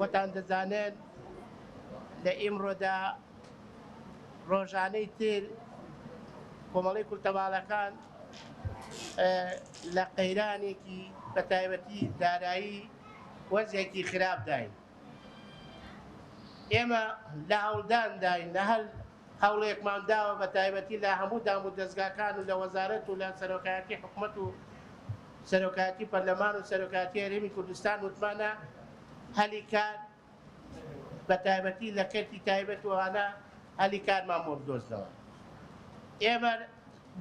خۆتان دەزانن لە ئیمڕۆدا ڕۆژانەی تر کۆمەڵی کورتەباڵەکان لە قەیرانێکی بە تایبەتی دارایی وەزێکی خراپداین. ئێمە لە هەوڵدانداین لە هەر هەوڵێکمان داوە بە تایبەتی لە هەموو دام و دەزگاکان و لە وەزارەت و لە سەرۆکایەتی حکومەت و سەرۆکایەتی پەرلەمان و سەرۆکایەتی هەرێمی کوردستان وتمانە هەلی کار بە تایبەتی لە کەرتی تایبەت و ئەوانە هەلی کارمان بۆ بدۆزنەوە. ئێمە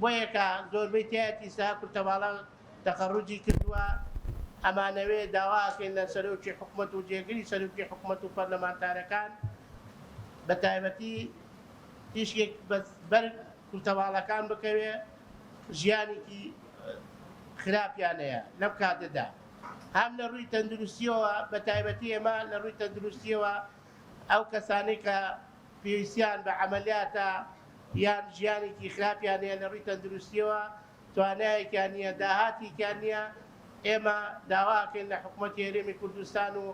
بۆیەکە زۆربەی تایەتی سا کورتەباڵا تەخەڕوجی کردووە، ئەمانەوێ داواکەین لە سەرۆکی حکومەت و جێگری سەرۆکی حکومەت و پەرلەمانتارەکان بە تایبەتی تیشکێک بەر کورتەباڵەکان بکەوێ، ژیانێکی خراپیان هەیە لەم کاتەدا هەم لە ڕووی تەندروستیەوە بە تایبەتی ئێمە لە ڕووی تەندروستیەوە ئەو کەسانەی کە پێویستیان بە عەمەلیاتە یان ژیانێکی خراپیان هەیە لە ڕووی تەندروستیەوە توانایەکیان نییە، داهاتێکیان نییە، ئێمە داواکەین لە حکومەتی هەرێمی کوردستان و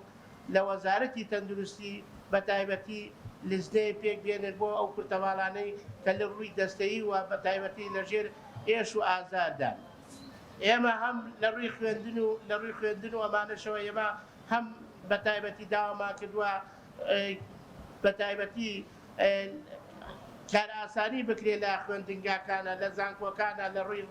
لە وەزارەتی تەندروستی بە تایبەتی لیژنەیەک پێک بێنن بۆ ئەو کورتەباڵانەی کە لە ڕووی دەستەیی و بە تایبەتی لە ژێر ئێش و ئازاردان. ئێمە هەم لە ڕووی خوێندن و لە ڕووی خوێندن و ئەمانەشەوە ئێمە هەم بە تایبەتی داوامان کردووە بە تایبەتی کارئاسانی بکرێت لە خوێندنگاکانە، لە زانکۆکانە، لە ڕووی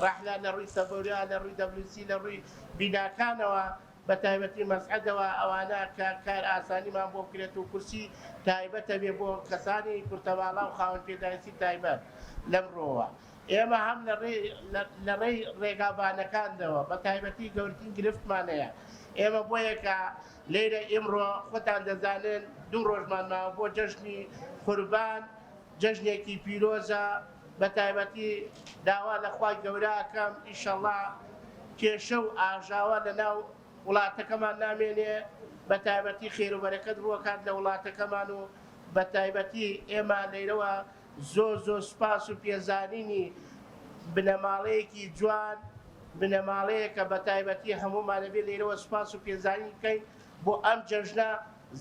ڕەحلە، لە ڕووی سەبورە، لە ڕووی دەبلیوسی، لە ڕووی بیناکانەوە بە تایبەتی مەسعەدەوە ئەوانە کە کار ئاسانیمان بۆ بکرێت و کورسی تایبەت هەبێ بۆ کەسانی کورتەباڵا و خاوەن پێداویستی تایبەت. لەم ڕووەوە ئێمە هەم لە ڕێی ڕێگاوبانەکاندەوە بە تایبەتی گەورترین گرفتمان هەیە. ئێمە بۆیە کە لێرە ئیمڕۆ خۆتان دەزانن دوو ڕۆژمان ماوە بۆ جەژنی قوربان، جەژنێکی پیرۆزە، بە تایبەتی داوا لە خوای گەورە ئەکەم ئیشەڵا کێشە و ئاژاوە لە ناو وڵاتەکەمان نامێنێ، بە تایبەتی خێر و بەرەکەت ڕووەکات لە وڵاتەکەمان و بە تایبەتی ئێمە لێرەوە زۆر زۆر سوپاس و پێزانینی بنەماڵەیەکی جوان، بنەماڵەیەکە بە تایبەتی هەموومان ئەبێ لێرەوە سوپاس و پێزانین بکەین بۆ ئەم جەژنە،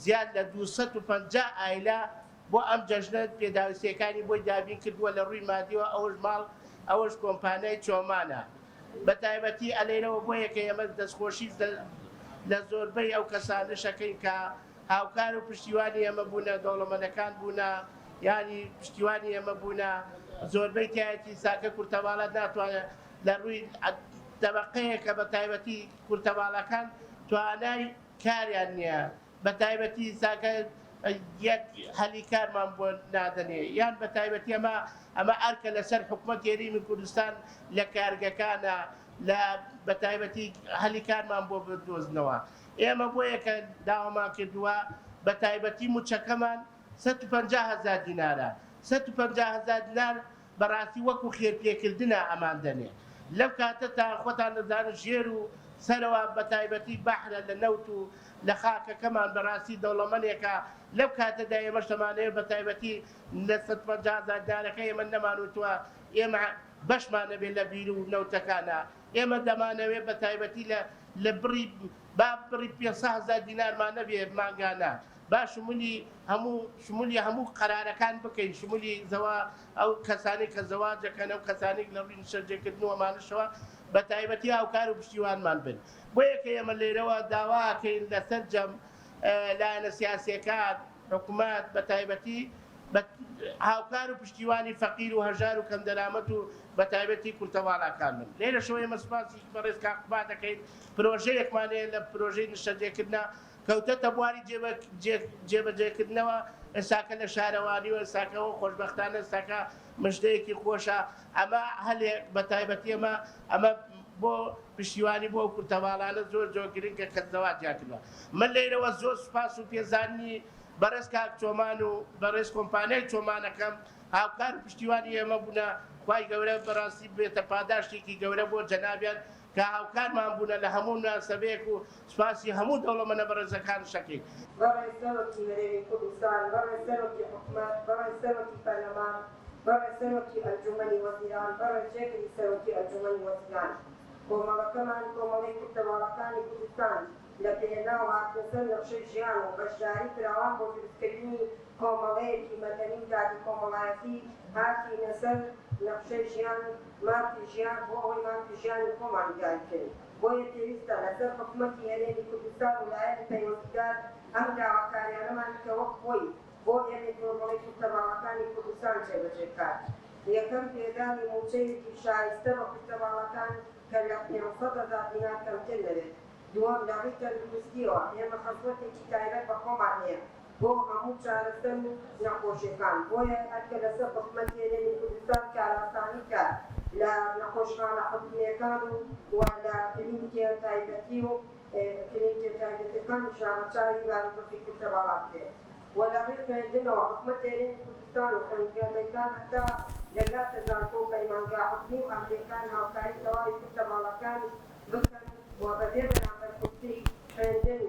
زیاد لە 250 ئایلە بۆ ئەم جەژنە پێداویستیەکانی بۆی دابین کردووە لە ڕووی مادیەوە ئەوەش ماڵ ئەوەش کۆمپانیای چۆمانە بە تایبەتی ئەلێرەوە بۆیە کە ئێمە دەستخۆشی لە زۆربەی ئەو کەسانەش ئەکەین کە هاوکار و پشتیوانی ئێمە بوونە، دەوڵەمەنەکان بوونە یانی پشتیوانی ئێمە بوونە، زۆربەی تایەتی ساکە کورتەباڵا ناتوانێت لە ڕووی تەبەقەیەکە بە تایبەتی کورتەباڵاکان توانای کاریان نییە بە تایبەتی ساکە یەک هەلی کارمان بۆ نادەنێ یان بە تایبەتی ئەمە ئەمە ئەرکە لەسەر حکومەتی هەرێمی کوردستان لە کارگەکانە لە بە تایبەتی هەلی کارمان بۆ بدۆزنەوە. ئێمە بۆیە کە داوامان کردووە بە تایبەتی مووچەکەمان 150 هەزار دینارە، 150 هەزار دینار بەڕاستی وەکو خێرپێکردنە ئەمان دەنێ لەم کاتەتا خۆتان دەزانن ژێر و سەرەوە بە تایبەتی بەحرە لە نەوت و لە خاکەکەمان بەڕاستی دەوڵەمەنێکە لەم کاتەدا ئێمەش دەمانەوێت بە تایبەتی لە 150 هەزار دینارەکە ئێمە نەمانوتووە ئێمە بەشمان نەبێت لە بیر و نەوتەکانە ئێمە دەمانەوێت بە تایبەتی لە لە بڕی با بڕی 500 هەزار دینارمان نەبێ مانگانە با شمولی هەموو شمولی هەموو قەرارەکان بکەین شمولی زەوا ئەو کەسانەی کە زەواجەکەن ئەو کەسانەی لە ڕووی نیشتەجێکردن و ئەمانەشەوە بە تایبەتی هاوکار و پشتیوانمان بن بۆیە کە ئێمە لێرەوە داواکەین لە سەرجەم لایەنە سیاسیەکان حکومەت بە تایبەتی بە هاوکار و پشتیوانی فەقیر و هەژار و کەمدەرامەت و بە تایبەتی کورتەواڵاکان بن. لێرەشەوە ئێمە سوپاسی بەڕێز کاک قوباد دەکەین، پرۆژەیەکمان هەیە لە پرۆژەی نیشتەجێکردنە کەوتەتە بواری جێبەجێکردنەوە، ئێستاکە لە شارەوانی و ئێستاکەەوە خۆشبەختانە ئێستاکە مژدەیەکی خۆشە ئەمە هەلێ بە تایبەتی ئەمە ئەمە بۆ پشتیوانی بۆ ئەو کورتەواڵانە زۆر زۆر گرنگە کە زەواجیان کردوە. من لێرەوە زۆر سوپاس و پێزانینی بەڕێز کاک چۆمان و بەڕێز کۆمپانیای چۆمانەکەم هاوکار و پشتیوانی ئێمە بوونە، خوای گەورە بەڕاستی ببێتە پاداشتێکی گەورە بۆ جەنابیان کە هاوکارمان بوونە لە هەموو مناسەبەیەک و سوپاسی هەموو دەوڵەمەنە بەڕێزەکانش ئەکەین. بەڕێز سەرۆکی هەرێمی کوردستان، بەڕێز سەرۆکی حکومەت، بەڕێز سەرۆکی پەرلەمان، بەڕێز سەرۆکی ئەنجومەنی وەزیران، بەڕێز جێگری سەرۆکی ئەنجومەنی وەزیران، کۆمەڵەکەمان، کۆمەڵەی کورتەباڵاکانی کوردستان. لە پێناو هاتنە سەر نەخشەی ژیان و بەشداری فراوان بۆ دروستکردنی کۆمەڵەیەکی مەدەنی و دادی کۆمەڵایەتی هاتینە سەر نەخشەی ژیان مافی ژیان بۆ ئەوەی مافی ژیانی خۆمان دیاری بکەین. بۆیە پێویستە لەسەر حکومەتی هەرێمی کوردستان و لایەنی پەیوەندیدار ئەم داواکاریانەمان کە وەک خۆی بۆ ئێمەی کۆمەڵەی کورتە باڵاکانی کوردستان جێبەجێ بکات. یەکەم، پێدانی مووچەیەکی شایستە بە کورتە باڵاکان کە لە 500 هەزار دینار کەمتر نەبێت. دووەم، لە ڕووی تەندروستییەوە ئێمە خەسڵەتێکی تایبەت بە خۆمان هەیە بۆ هەموو چارەسەر و نەخۆشیەکان، بۆیە ئەرکە لەسەر حکومەتی هەرێمی کوردستان کارئاسانی بکات لە نەخۆشخانە حکومییەکان و و لە کلینکە تایبەتی و کلینکە تایبەتیەکانیش ڕەچاوی بارودۆخی کورتە باڵا بکرێت و لە ڕووی خوێندنەوە حکومەتی هەرێمی کوردستان و خوێندگەکان هەتا دەگاتە زانکۆ و پەیمانگا حکومی و ئەهلیەکان هاوکاری تەواوی کورتە باڵاکان بکەن و بەبێ بەرامبەر کورسی خوێندن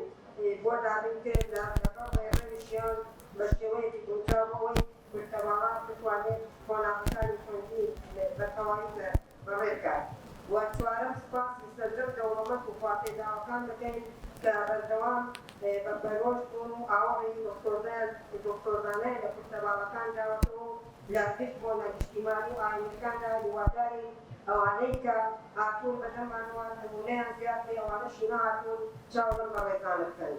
بۆ دابین کرد لە لەگەڵ ڕێڕەوی ژیان بە شێوەیەکی گونجاو بۆ ئەوەی کورتەباڵا بتوانێت قۆناغەکانی خوێندنی بە تەواوی بەڕێ بکات و چوارەم سوپاسی سەرجەم دەوڵەمەند و خواپێداوەکان دەکەین کە بەردەوام بە پەرۆش بوون و ئاوڕی دڵسۆزانەیان لە کورتەباڵەکان داوەتەوە و لە گشت بۆنە نیشتیمانی و ئاینیەکاندا هیوادارین ئەوانەی کە هاتوون بەدەممانەوە نموونەیان زیاد بێ ئەوانەشی نەهاتوون چاو لەم بەڕێزانە بکەن.